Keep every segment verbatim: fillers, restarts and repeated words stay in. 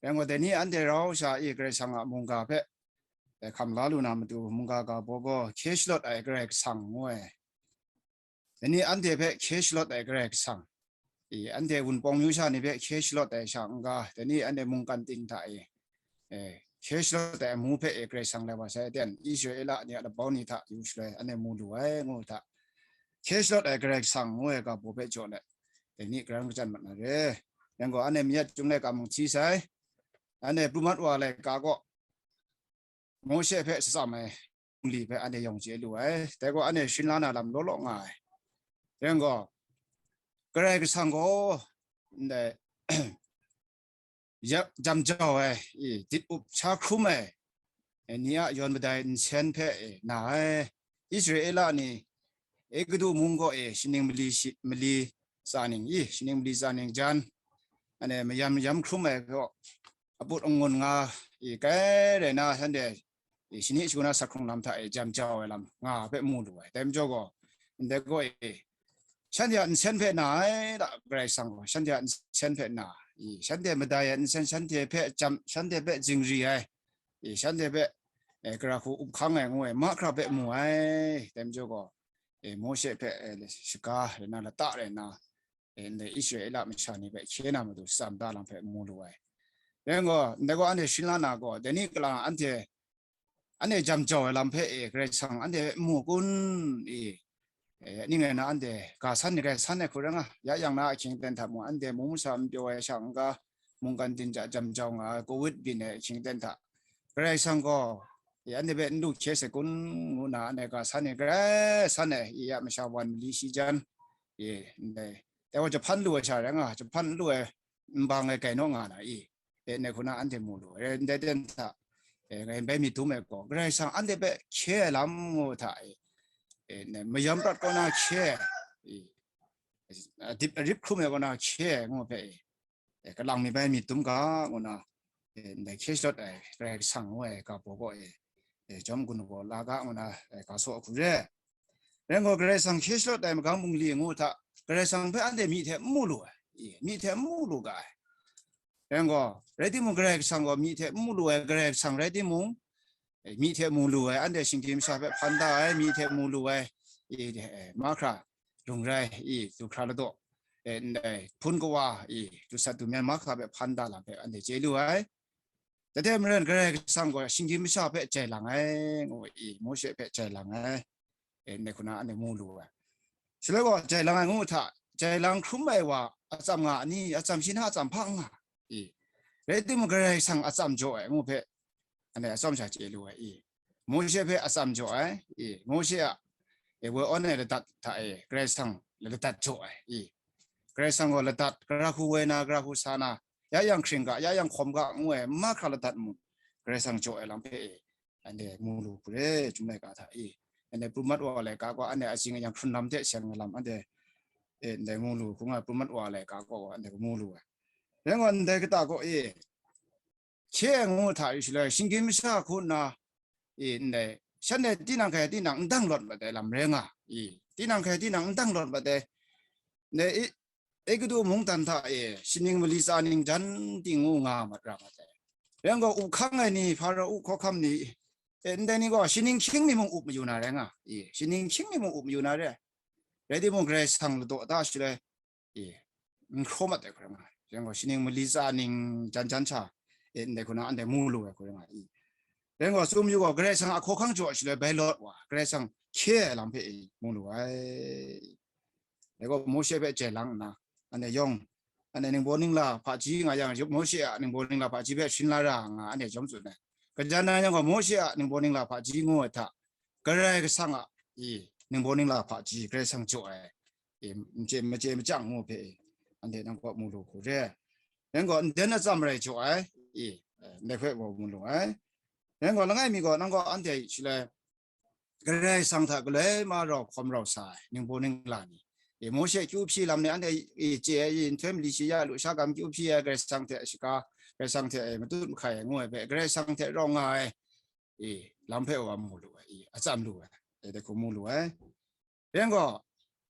Rai ngu, dai ni anhte rau sha e Karai Kasang a mungga hpe, e, hkam la lu na matu, mungga ga baw gaw hkye shalawt ai Karai Kasang ngu ai. Dai ni anhte hpe hkye shalawt ai Karai Kasang, e, anhte Wunpawng myu sha ni hpe hkye shalawt ai sha n-ga, dai ni anhte mungkan ting hta e, e, hkye shalawt ai amu hpe e Karai Kasang lai wa sai ten, Israela ni a labau ni hta yu shaloi anhte mu lu ai ngu hta, hkye shalawt ai Karai Kasang ngu ai ga baw hpe jaw let, dai ni karan kachyan mat na re. Yang gaw, anhte mayat Chyum laika mung hti sai, anhte pru mat wa laika gaw, Mawshe hpe shatsam ai li hpe anhte yawng chye lu ai. Dai gaw, anhte shing la na lam law law nga ai. Yang gaw, Karai Kasang gaw, ndai, ya-, jam jau ai, i, dit up sha hkrum ai, e, ni a yawn madai nsen hpe, e, na ai. Israela ni, Egutu mung gaw, e, shaning mali shi-, mali tsa ning, i, shaning mali tsa ning jan, ane mayam yam hkrum ai gaw, aput angun nga, i, kai rai na, shanhte, i, shani shagu na sak hkrung lam hta, e, jam jau ai lam nga hpe mu lu ai. Dai majaw gaw, ndai gaw, e, shanhte a nsen hpe na ai, da, Karai Kasang gaw, shanhte a nsen hpe na, i, shanhte madai ai nsen, shanhte hpe jam, shanhte hpe zingri ai, i, shanhte hpe, e, gara hku up hkang ai ngu ai, mahkra hpe mu ai. Dai majaw gaw, e, Mawshe hpe, e, shaga rai na, lata rai na, e, ndai Israela masha ni hpe hkye na matu tsam da lam hpe mu lu ai. Dai gaw, ndai gaw anhte shing la na gaw, dai ni kalang anhte, anhte jam jau ai lam hpe, e, Karai Kasang anhte hpe mu kun, i, e, ning rai na anhte ga san ni rai san ai hku rai nga, ya yang na ahkying ten hta mung, anhte mung masha n pyaw ai sha n-ga, mungkan din ja jam jau nga ai, covid byin ai ahkying ten hta, Karai Kasang gaw, i, anhte hpe n lu hkye sai kun ngu na, anhte ga san ni rai san ai, i, ya masha wan mali shi jan, i, ndai, dai gaw jahpan lu ai sha rai nga, jahpan n lu ai, n bang ai gai naw nga na, i, e, ndai hku na anhte mu lu ai. Ndai ten hta, e, ngai bai myit dum ai gaw, Karai Kasang anhte hpe hkye ai lam ngu hta, e, e, ndai mayam prat kaw na hkye ai, i, adip arip hkrum ai kaw na hkye ai ngu hpe, e, e, kalang mi bai myit dum ga ngu na, e, ndai hkye shalawt ai Karai Kasang ngu ai ga baw gaw, e, e, jawm gun gaw la ga ngu na, e, ga saw hku re. Rai gaw, Karai Kasang hkye shalawt ai magang bungli ngu hta, Karai Kasang hpe anhte myi hte n mu lu ai, i, myi hte n mu lu ga ai. Rai gaw, rai timung, Karai Kasang gaw myi hte n mu lu ai, Karai Kasang rai timung, e, myi hte mu lu ai, anhte shinggyim masha hpe hpan da ai, myi hte mu lu ai, i, e, mahkra, lung rai, i, du hkra ladaw, e, ndai hpun kawa, i, du sat du myan mahkra hpe hpan da lam hpe anhte chye lu ai. Dai hte maren, Karai Kasang gaw shinggyim masha hpe jai lang ai, ngu, i, Mawshe hpe jai lang ai, e, ndai hku na anhte mu lu ai. Shaloi gaw, jai lang ai ngu hta, jai lang hkrum ai wa atsam nga a ni? Atsam shi na atsam hpa n nga, i, rai timung, Karai Kasang atsam jaw ai ngu hpe, anhte atsawm sha chye lu ai, i, Mawshe hpe atsam jaw ai, i, Mawshe a, e, woi awn ai ladat hta e Karai Kasang ladat jaw ai, i, Karai Kasang gaw ladat, gara hku woi na, gara hku sa na, ya yang hkring ga, ya yang hkawm ga ngu ai mahkra ladat mung, Karai Kasang jaw ai lam hpe, e, anhte mu lu hku re, Chyum laika hta e. Anhte pru mat wa ai laika gaw, anhte atsing ayang hkrun lam hte seng ai lam, anhte, e, ndai mu lu hku nga, pru mat wa ai laika gaw, anhte mu lu ai. Rai gaw, ndai kata gaw, e, hkye ai ngu hta yu shaloi, shinggyim masha hku nna, e, ndai, shanhte tinang hkai tinang n dang lawt mat ai lam rai nga, e, tinang hkai tinang n dang lawt mat ai, ndai, e, Egutu mungdan hta e shaning mali tsa ning jan ting ngu nga mat ra mat ai. Rai gaw, up hkang ai ni, Hpara-u hkawhkam ni, e, ndai ni gaw shaning hkying mi mung up mayu na rai nga, e, shaning hkying mi mung up mayu na re ai. Rai timung, Karai Kasang ladaw da shaloi, e, n hkraw mat ai hku rai nga ai. Rai gaw, shaning mali tsa ning jan jan sha, e, ndai hku na anhte mu lu ai hku rai nga ai. Rai gaw, tsun yu gaw, Karai Kasang a hkawhkang jaw shaloi bai lawt wa, Karai Kasang hkye ai lam hpe, e, mu lu ai. Dai gaw, Mawshe hpe jai lang nna, anhte yawng, anhte ningbaw ningla hpaji nga yang, Mawshe a ningbaw ningla hpaji hpe shing la ra nga, anhte jawm tsun ai. Kajan na yang gaw, Mawshe a ningbaw ningla hpaji ngu ai hta, Karai Kasang a, i, ningbaw ningla hpaji, Karai Kasang jaw ai, i, machye, machye machyang ngu hpe, anhte nang kaw mu lu hku re. Rai gaw, nden atsam rai jaw ai, i, ndai hpe gaw mu lu ai. Rai gaw, langai mi gaw, nang gaw anhte shaloi, Karai Kasang hta galoi ma rau hkawm rau sa ai ningbaw ningla ni, e, Mawshe kyu hpyi lam ni anhte, e, chye ai, e, nhtoi mali shi ya lu, sha gam kyu hpyi ai, Karai Kasang hte shaga, Karai Kasang hte, e, matut mahkai ai ngu ai hpe, Karai Kasang hte rau nga ai, e, lam hpe wa mu lu ai, e, atsam lu ai, e, dai hku mu lu ai. Rai gaw,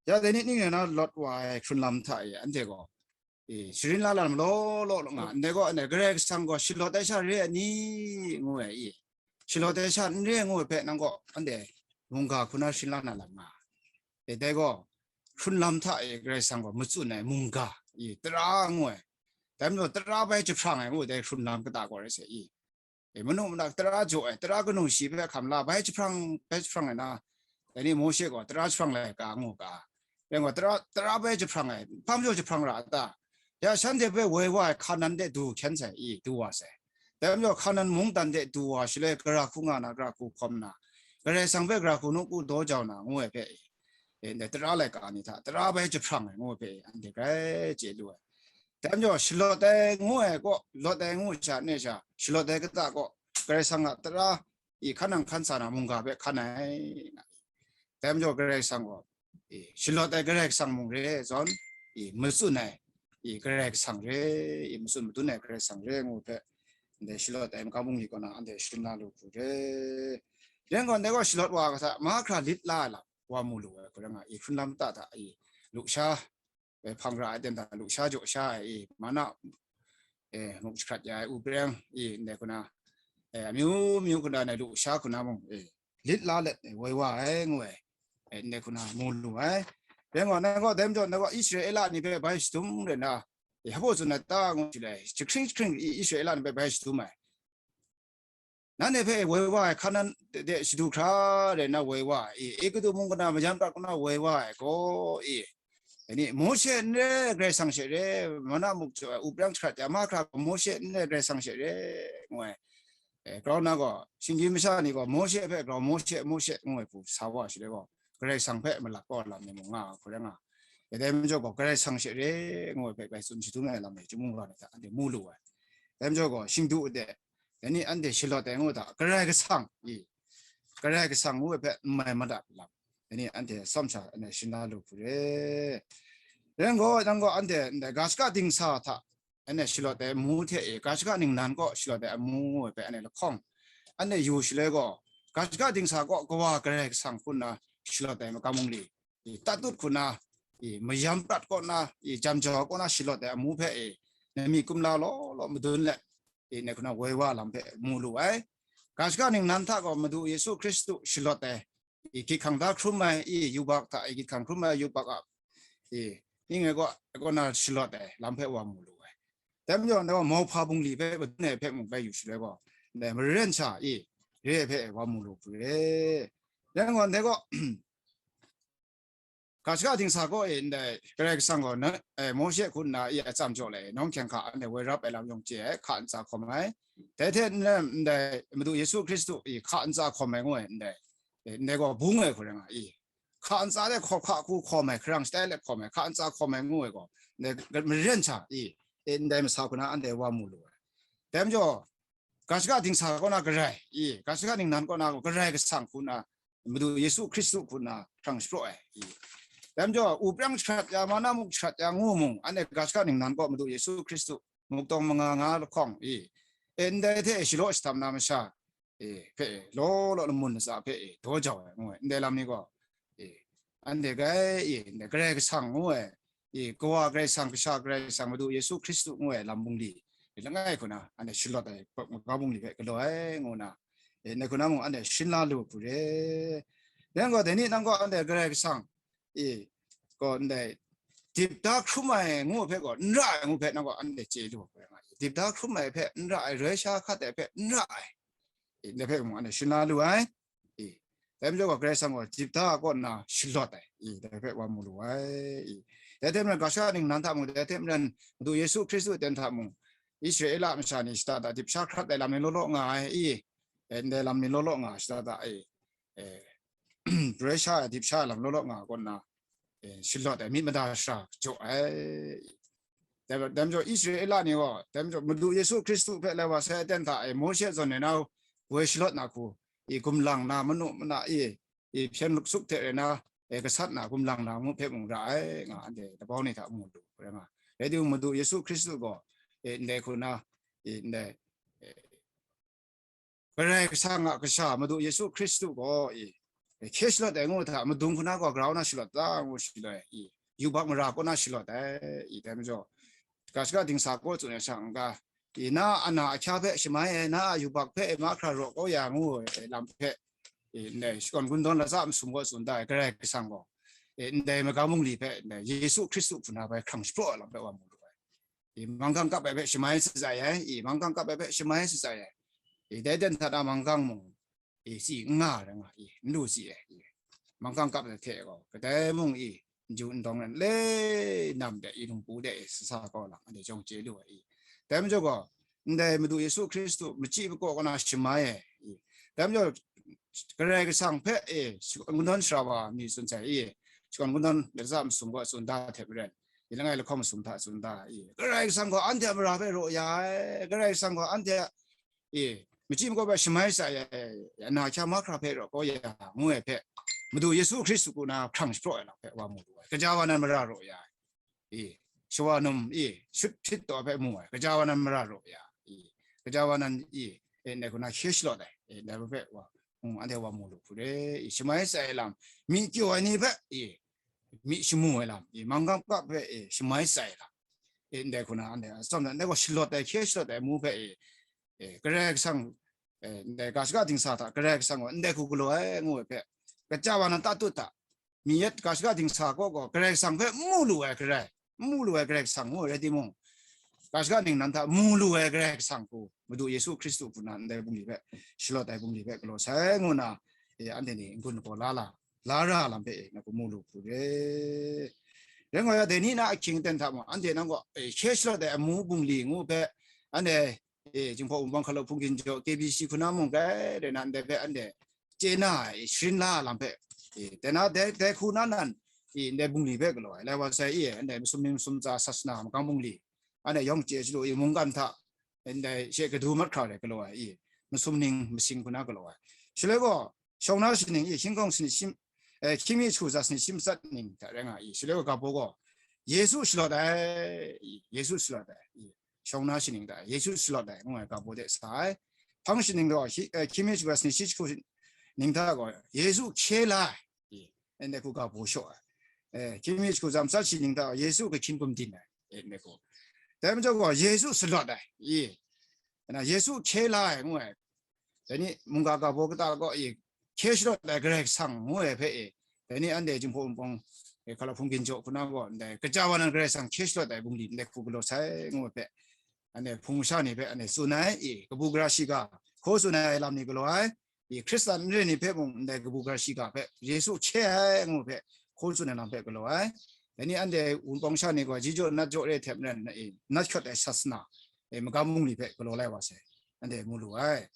ya dai ni ning rai na lawt wa ai hkrun lam hta e anhte gaw, sharin la lam law law nga, ndai gaw, ndai Karai Kasang gaw shalawt ai sha re ai ni, ngu ai i. Shalawt ai sha n re ai ngu ai hpe nang gaw, anhte mungga hku na sharin la na lam nga. E, dai gaw, hkrun lam hta e Karai Kasang gaw matsun ai mungga, i, tara ngu ai. Dai majaw, tara bai jahprang ai ngu ai, dai hkrun lam kata gaw rai sai i. E, manu manak tara jaw ai, tara kanu shi hpe hkam la, bai jahprang, bai jahprang ai na, dai ni Mawshe gaw tara jahprang lai ka ngu ka. Rai gaw, tara, tara bai jahprang ai, hpa majaw jahprang ra a ta? Ya, shanhte hpe woi wa ai Hkanan de du hkyen sai i, du wa sai. Dai majaw, Hkanan mungdan de du wa shaloi, gara hku nga na, gara hku hkawm na, Karai Kasang hpe gara hku nawku daw jau na, ngu ai hpe, e, ndai tara laika ni hta, tara bai jahprang ai, ngu ai hpe, anhte grai chye lu ai. Dai majaw, shalawt ai ngu ai kaw, lawt ai ngu sha, ne sha, shalawt ai kata kaw, Karai Kasang a tara, i, hkan nang hkan sa na mungga hpe hkan ai, nga. Dai majaw, Karai Kasang gaw, i, shalawt ai Karai Kasang mung re ai zawn, i, matsun ai, i, Karai Kasang re, i, matsun madun ai Karai Kasang re, ngu hpe, ndai shalawt ai makam bungli kaw na anhte sharin la lu hku re. Rai gaw, ndai gaw shalawt wa ai hta mahkra lit la ai lam wa mu lu ai hku rai nga, i, hkrun lam ta hta, i, lusha, e, hpang ra ai ten hta lusha jaw sha ai, i, mana, e, muk jahkrat ya ai, u preng, i, ndai hku na, e, amyu myu hku na, ndai lusha hku na mung, e, lit la let, e, woi wa ai, ngu ai, e, ndai hku na mu lu ai. Rai gaw, nang gaw dai majaw, nang gaw Israela ni hpe bai shadum rai na, e, hpa tsun ai ta, ngu shi lai, jahkring jahkring i Israela ni hpe bai shadum ai. Nanhte hpe woi wa ai, Hkanan de, de shadu hkra rai na woi wa ai, Egutu mung kaw na mayan prat kaw na woi wa ai gaw, i, ani, Mawshe n re, Karai Kasang she re, mana muk jaw ai, u preng jahkrat ya mahkra gaw, Mawshe n re, Karai Kasang she re, ngu ai. E, grau na gaw, shinggyim masha ni gaw, Mawshe hpe grau, Mawshe, Mawshe, ngu ai hku sa wa shaloi gaw, Karai Kasang hpe malap kau lam ni mung nga hku rai nga. E, dai majaw gaw, Karai Kasang she re, ngu ai hpe, bai tsun shadum ai lam e, chyum mung ra ni hta, anhte mu lu ai. Dai majaw gaw, shingdu de, yani anhte shalawt ai ngu hta, Karai Kasang, i, Karai Kasang ngu ai hpe n mai madat lam, yani anhte tsawm sha, anhte sharin la lu hku re. Rai gaw, nang gaw anhte ndai ga shaga dingsa hta, anhte shalawt ai amu hte e, ga shaga ningnan kaw shalawt ai amu ngu ai hpe anhte lahkawng, anhte yu shaloi gaw, ga shaga dingsa kaw Kawa Karai Kasang hku nna shalawt ai makam bungli, i, tatut hku na, i, mayam prat kaw na, i, jam jau kaw na shalawt ai amu hpe, i, nami kumla law law madun let, i, ndai hku na woi wa lam hpe mu lu ai. Ga shaga ningnan hta gaw Madu Yesu Hkristu shalawt ai, i, gyit hkang da hkrum ai, i, yubak hta, i, gyit hkang hkrum ai yubak a, i, ning ai kaw, kaw na shalawt ai lam hpe wa mu lu ai. Dai majaw, ndai gaw mauhpa bungli hpe madun ai hpe mung bai yu shaloi gaw, ndai maren sha, i, re ai hpe wa mu lu hku re. Rai gaw, ndai gaw, ga shaga dingsa kaw e ndai Karai Kasang gaw na, e, Mawshe hku nna i atsam jaw le, nawng hkyeng hka anhte woi rap ai lam yawng chye ai, hka ntsa hkawm ai. Dai hte n rai, ndai Madu Yesu Hkristu i hka ntsa hkawm ai ngu ai ndai, e, ndai gaw bung ai hku rai nga i. Hka ntsa de hkawm, hka hku hkawm ai, hkarang shatai let hkawm ai, hka ntsa hkawm ai ngu ai gaw, ndai maren sha i, e, ndai masa hku na anhte wa mu lu ai. Dai majaw, ga shaga dingsa kaw na Karai, i, ga shaga ningnan kaw na gaw Karai Kasang hku nna, Madu Yesu Hkristu hku nna hkrang shapraw ai, i. Dai majaw, u preng jahkrat ya, mana muk jahkrat ya ngu mung, anhte ga shaga ningnan kaw Madu Yesu Hkristu muk tawng manga nga lahkawng, i, e, ndai hte shalaw shatam na masha, e, hpe, e, law law lamun latsa hpe, e, daw jau ai, ngu ai, ndai lam ni gaw, e, anhte grai, e, ndai Karai Kasang ngu ai, i, Kawa Karai Kasang, Kasha Karai Kasang, Madu Yesu Hkristu ngu ai lam bungli, i, langai hku na, anhte shalawt ai, makam bungli hpe galaw ai, ngu na, e, ndai hku na mung anhte sharin la lu hku re. Rai gaw, dai ni nang gaw anhte Karai Kasang, i, gaw ndai, dip da hkrum ai ngu hpe gaw, n ra ai ngu hpe nang gaw anhte chye lu hku re nga. Dip da hkrum ai hpe n ra ai, roi sha hkat ai hpe n ra ai, i, ndai hpe mung anhte sharin la lu ai. I, dai majaw gaw Karai Kasang gaw dip da kaw nna shalawt ai, i, dai hpe wa mu lu ai, i. Dai hte maren, ga shaga ningnan hta mung, dai hte maren, Madu Yesu Hkristu ten hta mung, Israela masha ni shada da dip sha hkrat ai lam ni law law nga ai, i, e, ndai lam ni law law nga shada da, i, e, pressure ai dip sha ai lam law law nga kaw nna, e, shalawt ai, myit mada shara jaw ai. Dai, dai majaw Israela ni gaw, dai majaw Madu Yesu Hkristu hpe lai wa sai aten hta e, Mawshe zawn ai na, woi shalawt na hku, i, gumlang na, manu mana, i, i, hpyen luksuk hte rai na, e, gasat na, gumlang na ngu hpe mung ra ai, nga anhte labau ni hta mu lu rai nga. Rai timung, Madu Yesu Hkristu gaw, e, ndai hku na, i, ndai, e, Karai Kasang a Kasha Madu Yesu Hkristu gaw, i, hkye shalawt ai ngu hta, madung hku na gaw grau na shalawt ta ngu shaloi, i, yubak mara kaw na shalawt ai, i, dai majaw, ga shaka dingsa kaw tsun ai sha n ga, i, na a na ahkya hpe shamai ai, na a yubak hpe mahkra raw kau ya ngu ai lam hpe, i, ndai shakawn gun dawn latsa masum kaw tsun da ai Karai Kasang gaw, i, ndai magam bungli hpe ndai Yesu Hkristu hpuna bai hkrang shapraw ai lam hpe wa mu lu ai. I, manggang kap ai hpe shamai shatsai ai, i, manggang kap ai hpe shamai shatsai ai. I, dai dan hta na manggang mung, i, si n nga ai rai nga, i, n lu si ai, i, manggang kap ai hte gaw, kadai mung, i, n ju n dawng ai, le nam de, i, lungpu de, i, sasa kaw lang, anhte jawng chye lu ai, i. Dai majaw gaw, ndai Madu Yesu Hkristu machyi makaw kaw na shamai ai, i. Dai majaw, Karai Kasang hpe, e, ngu nawn shara wa mi tsun sai, i. Shakawn ngu nawn latsa masum gaw tsun da hte maren, i, langai lahkawng masum hta tsun da, i. Karai Kasang gaw anhte a mara hpe raw ya ai, Karai Kasang gaw anhte a, e, machyi makaw hpe shamai sa ya, ya na hkya mahkra hpe raw kau ya, ngu ai hpe, Madu Yesu Hkristu hku na hkrang shapraw ai lam hpe wa mu lu ai. Gaja wa nan mara raw ya ai. E, shawa num, e, shut hpyit taw hpe mu ai. Gaja wa nan mara raw ya. E, gaja wa nan, e, e, ndai hku na hkye shalawt ai. E, ndai hpe wa, mm, anhte wa mu lu hku re. E, shamai sa ai lam, myi kyaw ai ni hpe, e, myi shamu ai lam, e, manggang kap hpe, e, shamai sa ai lam. E, ndai hku na anhte, atsawm na, ndai gaw shalawt ai, hkye shalawt ai amu hpe, e, e, Karai Kasang, e, ndai ga shaka dingsa hta Karai Kasang gaw ndai hku galaw ai ngu ai hpe, gaja wa nan tatut ta, mi yet ga shaka dingsa kaw gaw Karai Kasang hpe n mu lu ai Karai, n mu lu ai Karai Kasang ngu ai rai timung, ga shaka ningnan hta mu lu ai Karai Kasang hku Madu Yesu Hkristu hku na ndai bungli hpe, shalawt ai bungli hpe galaw sai ngu na, e, anhte ni n-gun lagaw la la, la ra lam hpe, e, na hku mu lu hku re. Rai ngai, dai ni na ahkying aten hta mung, anhte nang gaw, e, hkye shalawt ai amu bungli ngu hpe, anhte, e, Jinghpaw Wunpawng Hkalau Hpung Ginjaw, K B C hku na mung, grai rai na ndai hpe anhte chye na ai, e, sharin la lam hpe, e, dai na, dai, dai hku na nan, e, ndai bungli hpe galaw ai, lai wa sai, e, anhte masum ning masum tsa sasana magam bungli, anhte yawng chye chyalu, e, mungkan hta, ndai she kadu mat hkra re galaw ai, e, masum ning masing hku na galaw ai. Shaloi gaw, shawng na shaning, e, hkying hkawng sanit shi, e, hkying mi jahku tsa sanit shi matsat ning hta rai nga ai. Shaloi gaw, ga baw gaw, Yesu shalawt ai, e, Yesu shalawt ai, e, shawng na shaning hta, Yesu shalawt ai, ngu ai ga baw de sa ai. Hpang shaning gaw, hkyi-, e, hkying mi jahku tsa sanit shi jahku ning hta gaw, Yesu hkye la ai, e, ndai hku ga baw shaw ai. E, hkying mi jahku tsa matsat shi ning hta gaw, Yesu kahkyin gumdin ai, e, ndai hku. Dai majaw gaw, Yesu shalawt ai, e, na Yesu hkye la ai, ngu ai. Dai ni mungga ga baw kata gaw, e, hkye shalawt ai Karai Kasang ngu ai hpe, e, dai ni anhte Jinghpaw Wunpawng, e, Hkalau Hpung Ginjaw hku na gaw, ndai gaja wa nan Karai Kasang hkye shalawt ai bungli ndai hku galaw sai ngu ai hpe, anhte hpung masha ni hpe anhte tsun ai, e, kabu gara shiga, hkaw tsun ai lam ni galaw ai, e, Hkristan n re ni hpe mung ndai kabu gara shiga hpe Yesu hkye ai ngu hpe hkaw tsun ai lam hpe galaw ai. Dai ni anhte Wunpawng sha ni gaw ji jaw nat jaw re hte maren, e, nat hkyawt ai sasana, e, magam bungli hpe galaw lai wa sai, anhte mu lu ai.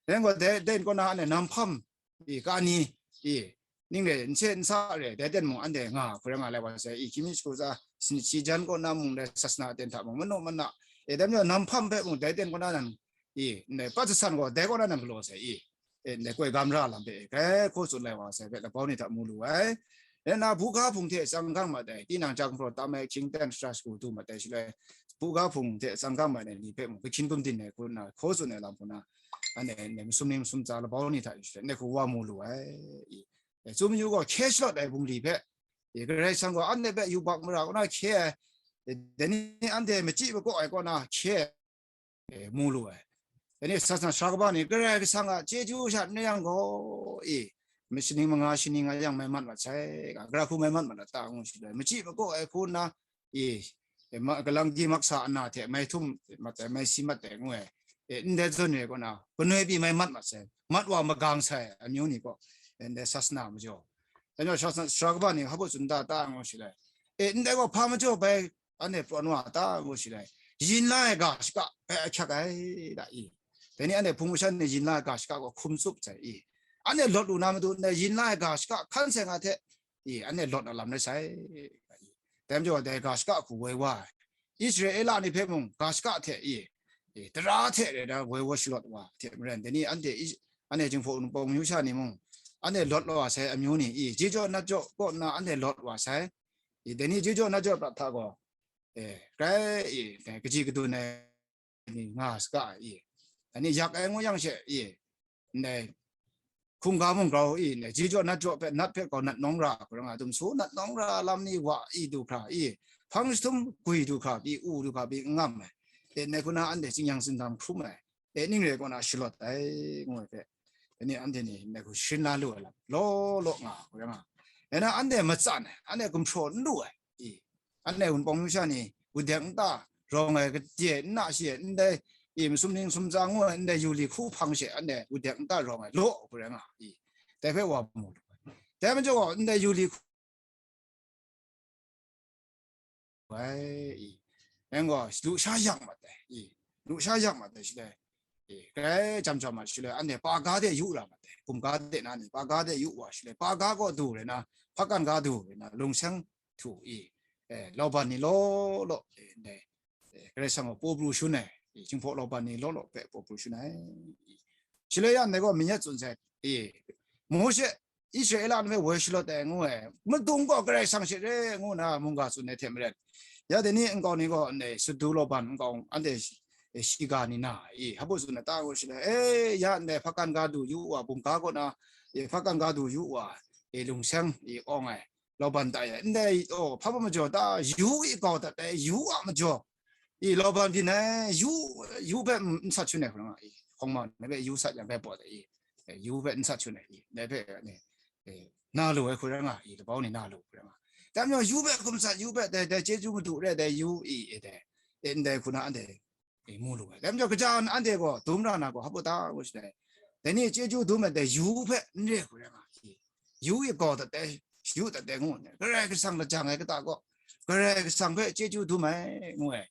Dai gaw dai, dai kaw na anhte nam hpam, e, ka ni, e, ning re, nse nsa re, dai ten mung anhte nga hku rai nga lai wa sai, e, hkying mi jahku tsa sanit shi jan kaw na mung dai sasana aten hta mung, manu mana, e, dai majaw nam hpam hpe mung dai ten kaw na nan, e, ndai pat jasan gaw dai kaw na nan galaw sai, e, e, ndai koi gam ra lam hpe, e, grai hkaw tsun lai wa sai hpe, labau ni hta mu lu ai. Rai nna, buga hpung hte tsang gang mat ai, tinang jang hpraw tam ai, hkying ten shara shagu du mat ai, shaloi, buga hpung hte tsang gang mat ai ni hpe mung, kahkyin gumdin ai hku nna, hkaw tsun ai lam hku na, anhte, ndai masum ning masum tsa labau ni hta shaloi, ndai hku wa mu lu ai. E, e, tsun mayu gaw, hkye shalawt ai bungli hpe, e, Karai Kasang gaw anhte hpe yubak mara kaw na hkye ai, e, dai ni anhte machyi makaw ai kaw na hkye ai, e, mu lu ai. Dai ni sasana sara kaba ni Karai Kasang a chyeju sha n rai yang gaw, e, mashaning manga shaning a yang mai mat mat sai, ga, gara hku mai mat mat a ta ngu shi ai, machyi makaw ai hku nna, e, e, ma-, galanggi maksa ana hte mai htum mat ai, mai si mat ai ngu ai, e, ndai zawn re kaw na, kanoi pyi mai mat mat sai, mat wa magang sai amyu ni gaw, e, ndai sasana majaw, dai ni sasana sara kaba ni hpa baw tsun da ta ngu shi ai. E, ndai gaw hpa majaw bai anhte prawn wa ta ngu shi ai. Yin la ai ga shaka hpe ahkyak ai da i. Dai ni anhte hpung masha ni yin la ai ga shaka gaw hkum tsup sai i. Anhte lawt lu na matu ndai yin la ai ga shaka hkan sai nga hte i, anhte lawt na lam rai sai. Dai majaw dai ga shaka hku woi wa ai. Israela ni hpe mung ga shaka hte i, i, tara hte re na woi wa shalawt wa hte maren, dai ni anhte i, anhte Jinghpaw Wunpawng myu sha ni mung, anhte lawt wa sai amyu ni i, ji jaw nat jaw kaw nna anhte lawt wa sai. I, dai ni ji jaw nat jaw prat hta gaw, e, grai, i, dai kaji kadun ai ni nga saga ai, i, dai ni yak ai ngu yang she, i, ndai hkungga mung grau, i, ndai ji jaw nat jaw hpe, nat hpe grau nat nawng ra, hkra nga dum su, nat nawng ra lam ni wa, i, du hkra, i, hpang jahtum gwi du hkra pyi, u du hkra pyi n ngam ai. E, ndai hku na anhte tsingyang tsindam hkrum ai. E, ning re kaw na shalawt ai, ngu ai hpe, dai ni anhte ni ndai hku sharin la lu ai lam, law law nga, hku rai nga. E na anhte matsan ai, anhte gumhpraw n lu ai, i, anhte Wunpawng numsha ni, wudek nta rawng ai, kadye nna shi ai, ndai, i, masum ning sumtsa ngu ai, ndai yu li hku hpang she, anhte wudek nta rawng ai, law, hku rai nga, i, dai hpe wa mu lu ai. Dai majaw gaw, ndai yu li hku ai, i, yang gaw, lusha yak mat ai, i, lusha yak mat ai, shi lai, i, grai jam jam mat, shi lai, anhte pa ga de yu ra mat ai, gumga de na ni, pa ga de yu wa, shi lai, pa ga gaw du rai na, hpakan ga du rai na, lungseng htu, i, e, lauban ni law law, e, ndai, e, Karai Kasang gaw paw pru shun ai, i, Jinghpaw lauban ni law law hpe paw pru shun ai, i, shi lai, ya ndai gaw, mi nyet tsun sai, i, Mawshe, Israela ni hpe woi shalawt ai ngu ai, madung gaw Karai Kasang she re ngu na mungga tsun ai hte maren, ya dai ni nkau ni gaw ndai sadu lauban nkau anhte shi-, e, shiga ni na, i, hpa tsun ai ta ngu shi na, e, ya ndai hpakan ga du yu wa, bum ga kaw na, e, hpakan ga du yu wa, e, lungseng, e, awng ai, lauban tai ai, ndai, o, hpa majaw ta, yu i gau dat ai, yu a majaw, i, lauban byin ai, yu, yu hpe n sat shun ai hkra nga, i, hkawng ma na hpe yu sat yang bai pawt ai, i, e, yu hpe n sat shun ai, i, dai hpe, ni, e, na lu ai hkra nga, i, labau ni na lu hkra nga. Dai majaw, yu hpe hkum sat, yu hpe dai, dai chyeju madu re, dai yu, i, e, dai, e, ndai hku na anhte, e, mu lu ai. Dai majaw, kaja anhte gaw dum ra na gaw, hpa ta ngu shi dai. Dai ni chyeju dum ai dai yu hpe n re hkra nga, i, yu i gau dat ai, yu dat ai ngu ai. Karai Kasang lajang ai kata gaw, Karai Kasang hpe chyeju dum ai, ngu ai.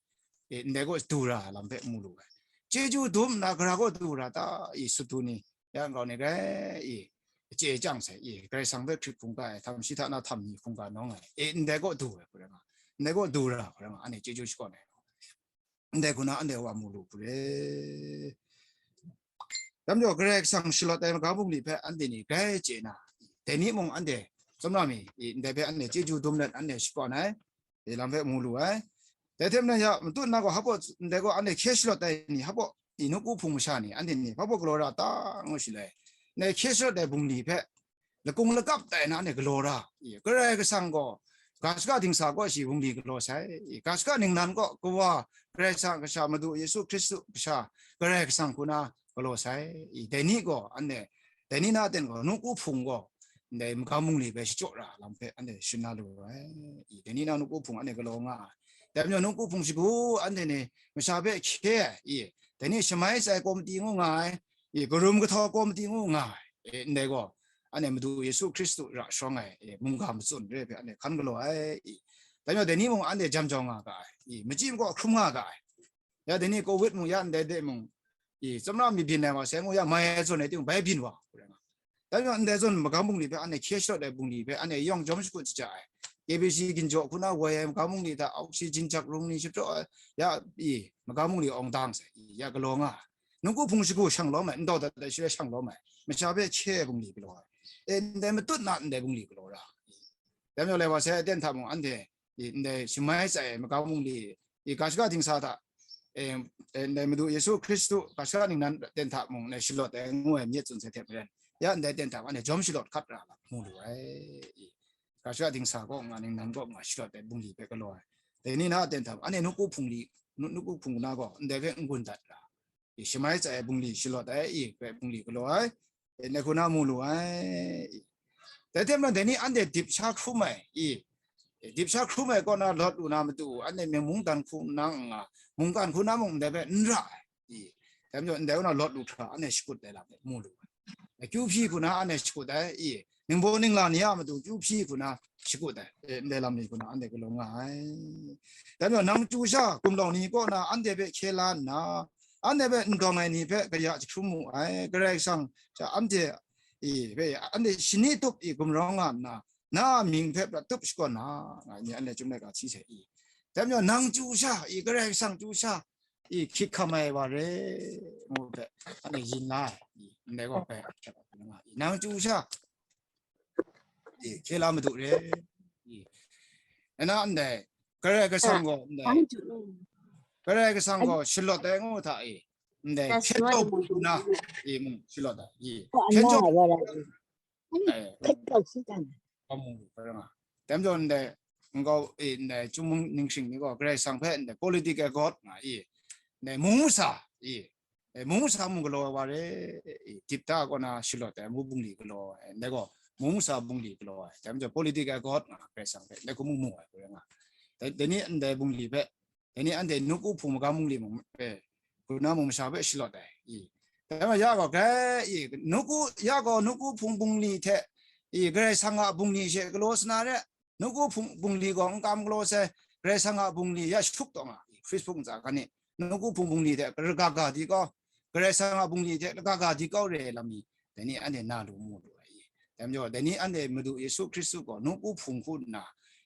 E, ndai gaw du ra lam hpe mu lu ai. Chyeju dum nna, gara gaw du ra ta, i, sut du ni, ya nkau ni grai, i, chye chyang sai, i, Karai Kasang hpe hkrit hkungga ai, htam shi hta na htam ni hkungga nawng ai, e, ndai gaw du ai, hku rai nga, ndai gaw du ra, hku rai nga, anhte chyeju shakawn ai, ndai hku na anhte wa mu lu hku re. Dai majaw, Karai Kasang shalawt ai maga bungli hpe anhte ni grai chye na, dai ni mung anhte, tsawmra mi, i, ndai hpe anhte chyeju dum let anhte shakawn ai, i, lam hpe mu lu ai. Dai hte maren ya, matut na gaw, hpa, ndai gaw anhte hkye shalawt ai ni, hpa, i, nawku hpung masha ni, anhte ni hpa galaw ra ta, ngu shi lai. Ndai hkye shalawt ai bungli hpe, lakung lakap tai na anhte galaw ra, i, Karai Kasang gaw, ga shaka dingsa kaw shi bungli galaw sai, i, ga shaka ningnan kaw Kawa, Karai Kasang kasha, Madu Yesu Hkristu kasha, Karai Kasang hku na galaw sai, i, dai ni gaw, anhte, dai ni na ten gaw, nawku hpung gaw, ndai maga bungli hpe shachyaw ra lam hpe anhte sharin na lu ai, i, dai ni na nawku hpung anhte galaw nga ai. Dai majaw nawku hpung shagu anhte ni masha hpe hkye ai, i, dai ni shamai tsai komiti ngu nga ai, i, karum kahtau komiti ngu nga ai, e, ndai gaw, anhte Madu Yesu Hkristu ra shawng ai, e, mungga matsun re hpe anhte hkan galaw ai, i, dai majaw dai ni mung anhte jam jau nga ga ai, i, machyi makaw hkrum nga ga ai. Ya dai ni covid mung, ya ndai de mung, i, tsawmra mi byin ai wa sai ngu, ya mai ai zawn ai ting bai byin wa, hku rai nga. Dai majaw ndai zawn maga bungli hpe anhte hkye shalawt ai bungli hpe anhte yawng jawm shakut shaja ai. K B C ginjaw hku na woi ai maga bungli hta oxygen jak rung ni shapraw ai, ya, i, maga bungli awng dang sai, i, ya galaw nga ai. Nawku hpung shagu shang lawm ai, ndau dat ai shi rai shang lawm ai, masha hpe hkye ai bungli galaw ai. E, ndai matut na ndai bungli galaw ra. Dai majaw lai wa sai aten hta mung anhte, i, ndai shamai tsai ai maga bungli, i, ga shaka dingsa hta, e, e, ndai Madu Yesu Hkristu ga shaka ningnan aten hta mung, ndai shalawt ai ngu ai myit tsun sai hte maren, ya ndai aten hta anhte jawm shalawt hkat ra lam mu lu ai, i, ga shaka dingsa kaw nga, ningnan kaw nga shalawt ai bungli hpe galaw ai. Dai ni na aten hta anhte nawku hpung li, nu-, nawku hpung na gaw ndai hpe n-gun dat ra, i, shamai tsai ai bungli shalawt ai, i, hpe bungli galaw ai, e, ndai hku na mu lu ai, i. Dai hte maren dai ni anhte dip sha hkrum ai, i, e, dip sha hkrum ai kaw na lawt lu na matu, anhte mung mungdan hku na nga, mungkan hku na mung ndai hpe n ra ai, i. Dai majaw ndai kaw na lawt lu hkra anhte shakut ai lam hpe mu lu ai. Akyu hpyi hku na anhte shakut ai, i, ningbaw ningla ni a matu kyu hpyi hku na shakut ai, e, ndai lam ni hku na anhte galaw nga ai. Dai majaw nang chyu sha gumlau ni kaw na anhte hpe hkye la nna, anhte hpe n dawng ai ni hpe kaya jahkrum mu ai, Karai Kasang sha anhte, i, hpe anhte shani tup i gumrawng nga nna, na a mying hpe prat tup shakawn na, nga ai ni anhte chyum laika hti sai, i. Dai majaw nang chyu sha, i, Karai Kasang chyu sha, i, hkyit hkam ai wa re, ngu hpe, anhte yin la ai, i, ndai gaw bai, i, nang chyu sha, i, hkye la madu re, i, nna ndai, Karai Kasang gaw, ndai, Karai Kasang gaw shalawt ai ngu hta, i, ndai, hpyen taw hpung na, i, mung shalawt ai, i, hpyen taw, eh, hpyen taw hpung na, dai majaw ndai, nkau e ndai Chyum mung ningshring ni gaw Karai Kasang hpe ndai political god nga i, ndai mung masa i, e, mung masa mung galaw ai wa re, i, dip da kaw na shalawt ai mu bungli galaw ai, ndai gaw mung masa bungli galaw ai, dai majaw political god nga Karai Kasang hpe ndai hku mung mu ai hku rai nga. Dai, dai ni ndai bungli hpe, dai ni anhte nawku hpung magam bungli mung, e, hku na mung masha hpe shalawt ai, i, dai ma ya gaw grai, i, nawku, ya gaw nawku hpung bungli hte, i, Karai Kasang a bungli she galaw sa na re, nawku hpung bungli gaw n kam galaw sai, Karai Kasang a bungli ya shatup taw nga, Facebook ntsa hkan ni, nawku hpung bungli hte raga ga di kau, Karai Kasang a bungli hte raga ga di kau re ai lam ni, dai ni anhte na lu mu lu ai. Dai majaw, dai ni anhte Madu Yesu Hkristu gaw nawku hpung hku nna,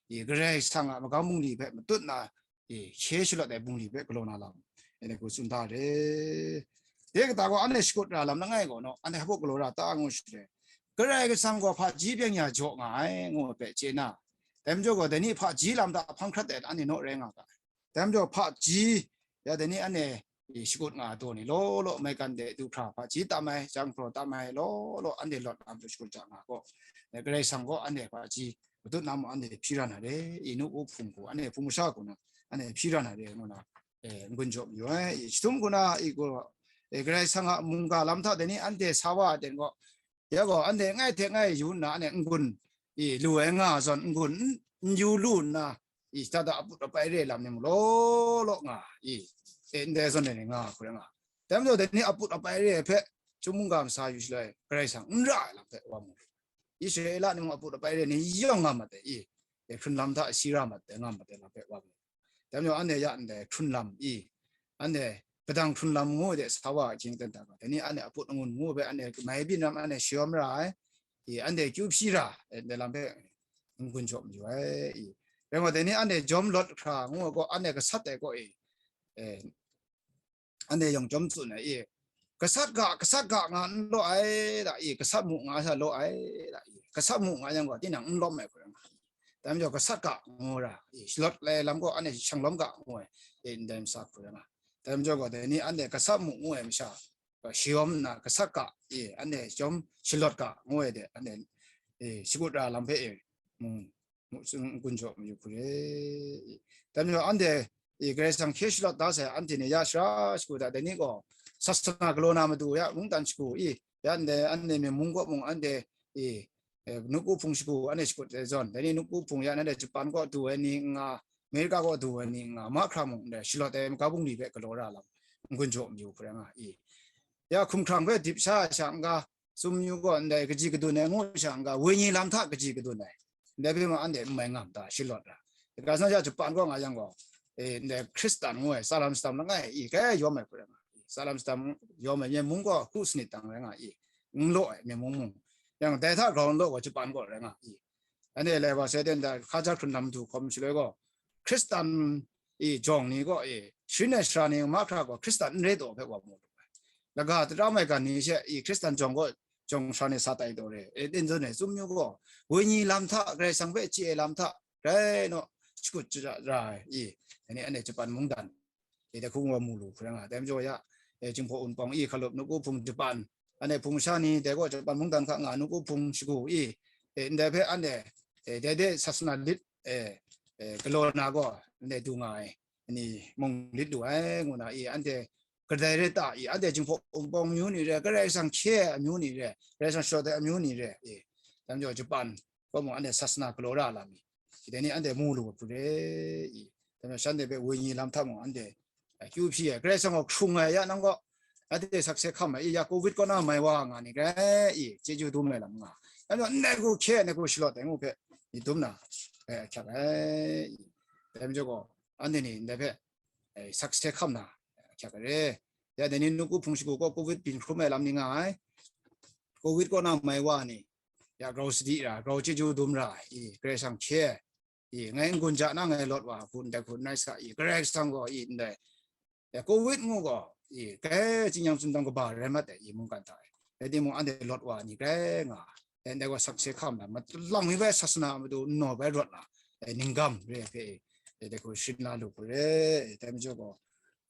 i, Karai Kasang a magam bungli hpe matut nna, i, hkye shalawt ai bungli hpe galaw na lam, anhte hku tsun da re. De kata gaw anhte shakut ra lam langai gaw naw, anhte hpa galaw ra ta ngu shi re. Karai Kasang gaw hpaji byeng ya jaw nga ai, ngu ai hpe chye na, dai majaw gaw dai ni hpaji lam hta hpang hkrat ai anhte naw rai nga ga ai. Dai majaw hpaji, ya dai ni anhte, i, shakut nga ai daw ni law law, maigan de du hkra hpaji tam ai, janghpraw tam ai law law, anhte lawt lam hte shakut ja nga gaw, Karai Kasang gaw anhte hpaji matut na mung anhte hpyi ra na re, i, nawku hpung hku, anhte hpung masha hku na, anhte hpyi ra na re, ngu na, e, n-gun jaw mayu ai, i, shatum hku na, i, gaw, e, Karai Kasang a mungga lam hta dai ni anhte sa wa ai ten gaw, ya gaw, anhte ngai hte ngai yu nna, anhte n-gun, i, lu ai nga zawn, n-gun n, n yu lu nna, i, shada da aput apai re lam ni mung law law nga, i, e, ndai zawn e ni nga hku rai nga. Dai majaw, dai ni aput apai re ai hpe, Chyum mungga masa yu shaloi, Karai Kasang n ra ai lam hpe wa mu lu. Israela ni mung aput apai re ni yawng nga mat ai, i, e, hkrun lam hta si ra mat ai, nga mat ai lam hpe wa mu. Dai majaw, anhte ya ndai hkrun lam, i, anhte padang hkrun lam ngu de sa wa ai hkying ten ta ga, dai ni anhte aput angun ngu hpe anhte mai byin ram anhte shayawm ra ai, i, anhte kyu hpyi ra ai, ndai lam hpe n-gun jaw mayu ai, i. Rai nga, dai ni anhte jawm lawt hkra ngu ai gaw, anhte gasat ai gaw, i, e, anhte yawng chyawm tsun ai, i, gasat ga, gasat ga nga n law ai da, i, gasat mu nga sha law ai da, i, gasat mu nga yang gaw, tinang n lawm ai hku rai nga. Dai majaw gasat ga ngu ra, i, shalawt lai lam gaw anhte shanglawm ga ngu ai, i, ndai masa hku rai nga. Dai majaw gaw, dai ni anhte gasat mu ngu ai masha, shayawm nna gasat ga, i, anhte chyawm shalawt ga ngu ai de, anhte, i, shakut ra lam hpe, i, mung, mu-, n-gun jaw mayu hku re. Dai majaw anhte, i, Karai Kasang hkye shalawt da sai anhte ni ya shara shagu hta, dai ni gaw sasana galaw na matu ya mungdan shagu, i, ya ndai anhte myen mung kaw mung anhte, i, e, nawku hpung shagu anhte shakut ai zawn, dai ni nawku hpung ya anhte Japan kaw du ai ni n nga, Amerika kaw du ai ni n nga, mahkra mung ndai shalawt ai magam bungli hpe galaw ra lam n-gun jaw mayu hku rai nga, i. Ya hkumhkrang hpe dip sha ai sha n-ga, tsun yu gaw, ndai kaji kadun ai ngu sha n-ga, wenyi lam hta kaji kadun ai, ndai hpe ma anhte n mai ngam ta, shalawt ra. Ga sa sha Japan kaw nga yang gaw, e, ndai Hkristan ngu ai, Salam Stam langai i, kai yawm ai hku rai nga, Salam Stam yawm ai myen mung gaw, hku sanit dang rai nga i, n law ai myen mung mung. Yang dai hta grau n law gaw, Japan kaw rai nga i. Anhte lai wa sai ten da, hkaja hkrun lam du hkawm shaloi gaw, Hkristan i jawng ni gaw, e, sharin ai sara ni mahkra gaw Hkristan n rai taw hpe wa mu lu ai. Laga tara maigan ni she, i, Hkristan jawng gaw, jawng sara ni sa tai taw re, e, nden zawn e, tsun yu gaw, wenyi lam hta, Karai Kasang hpe chye ai lam hta, rai naw, shakut ra ai, i, dai ni anhte Japan mungdan, e, dai hku wa mu lu hku rai nga, dai majaw ya, e, Jinghpaw Wunpawng i hkalup nawku hpung Japan, anhte hpung masha ni dai gaw Japan mungdan hka nga nawku hpung shagu i, e, ndai hpe anhte, e, dai de sasana lit, e, e, galaw na gaw, anhte du nga ai, ni mung lit lu ai, ngu na i, anhte kadai rai ta i, anhte Jinghpaw Wunpawng amyu ni re, Karai Kasang hkye ai amyu ni re, Karai Kasang shawt ai amyu ni re, i, dai majaw Japan gaw mung anhte sasana galaw ra lam i, dai ni anhte mu lu ai hku re, i, dai majaw shanhte hpe wenyi lam hta mung anhte, a, kyu hpyi ai, Karai Kasang gaw hkrung ai ya nang gaw, anhte sakse hkam ai, i, ya covid kaw na mai wa nga ni grai, i, chyeju dum ai lam nga, dai majaw ndai hku hkye ai, ndai hku shalawt ai ngu hpe, i, dum na, e, ahkyak ai, i, dai majaw gaw, anhte ni ndai hpe, e, sakse hkam na, ahkyak ai re. Ya dai ni nawku hpung shagu gaw covid byin hkrum ai lam ni nga ai. Covid kaw na mai wa ni, ya grau sadi ra, grau chyeju dum ra, i, Karai Kasang hkye, i, ngai n-gun ja na ngai lawt wa hku ndai hku n rai sa, i, Karai Kasang gaw, i, ndai, ya covid ngu gaw, i, kai tsin yang tsun dang kaba rai mat ai, i, mungkan hta e. Rai timung, anhte lawt wa ni grai nga, e, ndai gaw sakse hkam na, ma-, lang mi bai sasana matu n naw bai rawt na, e, ninggam re hpe, e, dai hku sharin la lu hku re, e, dai majaw gaw,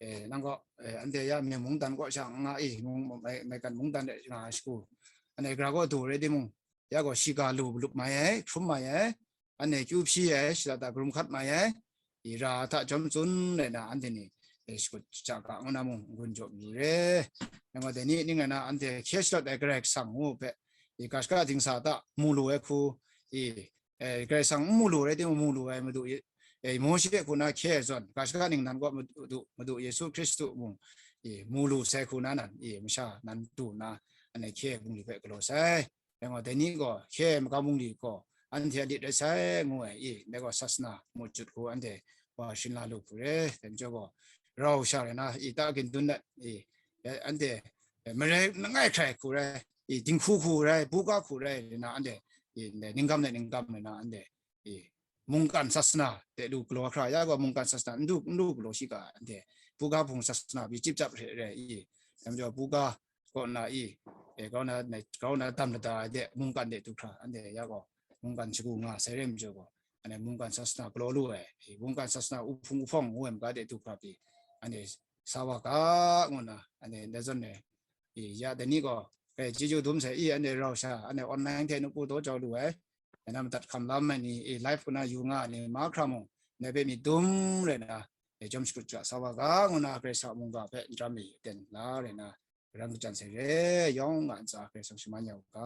e, nang gaw, e, anhte ya myen mungdan kaw sha nga i, mung, mai, maigan mungdan de nga shagu, anhte gara kaw du rai timung, ya gaw shiga lu lup mai ai, hkrum mai ai, anhte kyu hpyi ai, shada ta karum hkat mai ai, i ra hta jawm tsun rai na, anhte ni, e, shakut shaja ga ngu na mung n-gun jaw mayu re. Nang gaw dai ni ning rai na, anhte hkye shadawt ai Karai Kasang ngu hpe, i ga shaka dingsa hta mu lu ai hku, i, e, Karai Kasang n mu lu rai timung, mu lu ai Madu, e, Mawshe hku na hkye ai zawn, ga shaka ningnan gaw Madu, Madu Yesu Hkristu mung, i, mu lu sai hku na nan, i, masha nan du nna, anhte hkye ai bungli hpe galaw sai. Dai gaw, dai ni gaw hkye ai magam bungli gaw anhte a lit rai sai, ngu ai, i, dai gaw sasana mu jut hku anhte wa shin la lu hku re, dai majaw gaw, rau sha rai na, i, ta gindun dat, i, anhte marai langai hkrai hku rai, i, dinghku hku rai, buga hku rai, rai na anhte, i, ndai ningkam de ningkam rai na anhte, i, mungkan sasana de lu galaw hkra, ya gaw mungkan sasana n du, n du galaw shi ga, anhte buga hpung sasana pyi chyip chyap hte re, i, dai majaw buga kaw na i, e, grau na, grau na dam lada ai de mungkan de du hkra, anhte ya gaw mungkan shagu nga sai rai majaw gaw, anhte mungkan sasana galaw lu ai, e, mungkan sasana uhpung uhpawng ngu ai maga de du hkra pyi, anhte sa wa ga ngu na, anhte ndai zawn e, e, ya dai ni gaw, e, chyeju dum sai, i, anhte rau sha, anhte online hte nupu daw jau lu ai, e, na madat hkam lam ai ni, e, live kaw na yu nga ai ni mahkra mung, ndai hpe myit dum rai na, e, jawm shakut shaja sa wa ga ngu na, Karai Kasang a mungga hpe n jam mi aten la rai na, Karan kachyan sai re, yawng nga ntsa Karai Kasang shaman ya u ga.